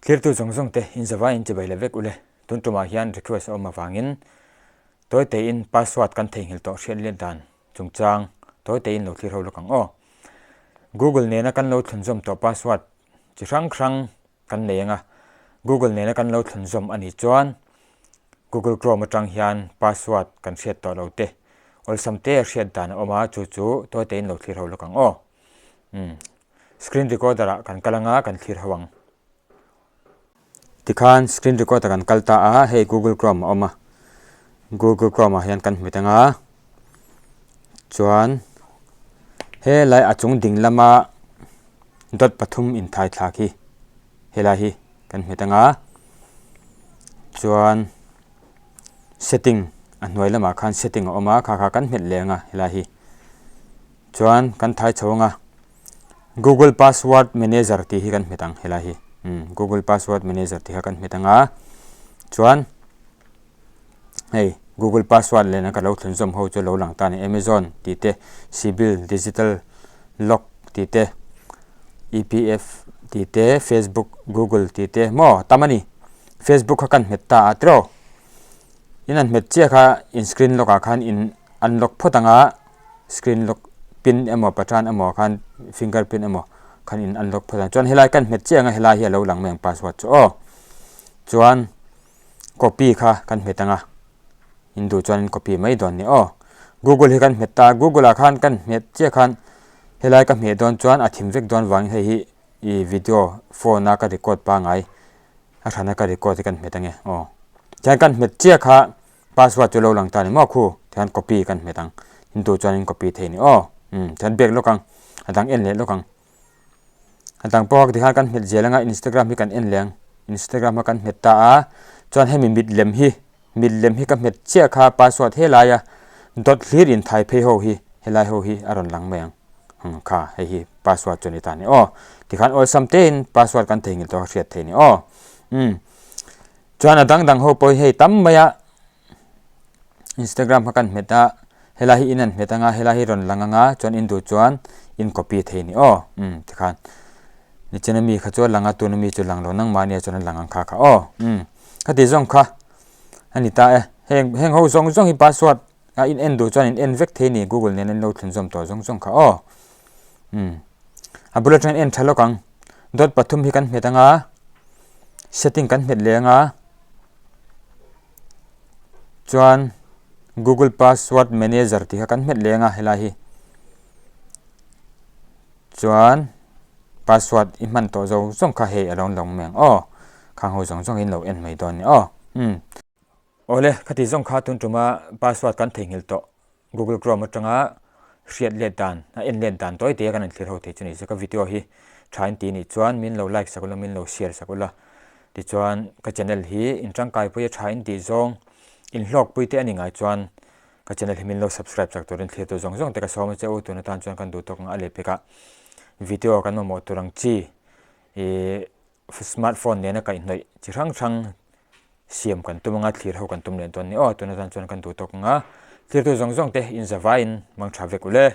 Thlirtu zawng zawng te in zavai in chibai la vek ule. Tun tumah hian request a awm avangin tawi tein password kan theihnghilh tawh hriat let dan chungchang tawi tein lo thlir ho lawk ang aw. Google nena kan lo thlunzawm tawh password chi hrang hrang kan nei anga Google nena kan lo thlunzawm a nih chuan Google Chrome atang hian password kan hriat tawh lo te awlsam te a hriat dan a awm a chu chu tawi tein lo thlir ho lawk ang aw. Umm. Screen recorder ah kan kal anga kan thlir ho ang. Tikhan screen recorder kan kal ta a, hei Google Chrome a awm a. Google Chrome ah hian kan hmet anga chuan helai a chung ding lama dot pathum inthai thlak hi helai hi kan hmet anga chuan setting a hnuai lamah khan setting a awm a kha kha kan hmet leh anga helai hi. Chuan kan thai chho anga Google Password Manager tih hi kan hmet ang helai hi umm Google Password Manager tih kha kan hmet anga chuan hei Google Password lehna ka lo thlunzawm ho chu a lo lang ta a ni Amazon tih te Sibil Digital Lock tih te EPF tih te Facebook Google tih te maw tam a ni Facebook kha kan hmet ta a tiraw in an hmet chiah kha in screen lock ah khan in unlock phawt anga screen lock pin emaw pathan emaw khan finger print emaw khan in unlock phawt ang chuan helai kan hmet chiah anga helai hi alo lang mai ang password chu aw chuan copy kha kan hmet anga in duh chuan in copy mai dawn ni aw google hi kan hmet ta a google ah khan kan hmet chiah khan helai ka hmeh dawn chuan a thim vek dawn vangin hei hi ih video phone a ka record pangai a hrana ka record hi kan hmet ange aw tihian kan hmet chiah kha Password chu lo lang ta ni maw khu tihian copy kan hmet ang in tur chuan in copy thei ni aw umm tihian back lawk ang a dang en leh lawk ang a dang pawh tikhan kan hmet zel anga instagram hi kan en leh ang instagram kha kan hmet ta a chuan hemi mit lem hi mit lem hi ka hmet chiah kha password helai a dot hlir in thai phei ho hi helai ho hi a rawn lang mai ang umm kha hei hi password chu a ni ta ni aw tikhan awlsam te in password kan theihnghilh tawh a hriat thei ni aw umm. Chuan a dang dang ho pawh hi hei tam mai a Instagram kha kan hmet a helai hi in an hmet anga helai hi rawn lang anga chuan in duh chuan in copy thei ni aw umm tikhan nichina mi kha chu a lang a tuna mi chu lang lo nangmah nia chuan a lang ang kha kha aw umm khati zawng kha a ni ta e heng heng ho zawng zawng hi password a in en duh chuan in en vek thei ni google nen an lo thlunzawm tawh zawng zawng kha aw umm a bul atangin en tha lawk ang dot pathum hi kan hmet anga setting kan hmet leh anga chuan google password manager tih kha kan hmet leh anga helai hi chuan password i hman tawh zawng zawng kha hei a lo lang mai ang aw khang ho zawng zawng hi an lo en mai dawn a ni aw umm. Awle khati zawng kha tun tuma password kan theihnghilh tawh. Google Chrome atanga hriat let dan a en let dan tawi te a kan inthlir ho thei chu ni se ka video hi tha in tih nih chuan min lo like sak ula min lo share sak ula tichuan ka channel hi in tangkai pui a tha in tih zawng in hlawk pui te a ni ngai chuan ka channel hi min lo subscribe sak turin thlir tur zawng zawng te ka sawm a che u tun atan chuan kan duh tawk ang a leh pek a video kan mamawh tur ang chi ih Smartphone nena kaihhnawih chi hrang hrang siam kan tum anga thlir ho kan tum leh dawn ni aw tuna tan chuan kan duh tawk anga thlir tu zawng zawng te in zavaiin mang tha vek ule.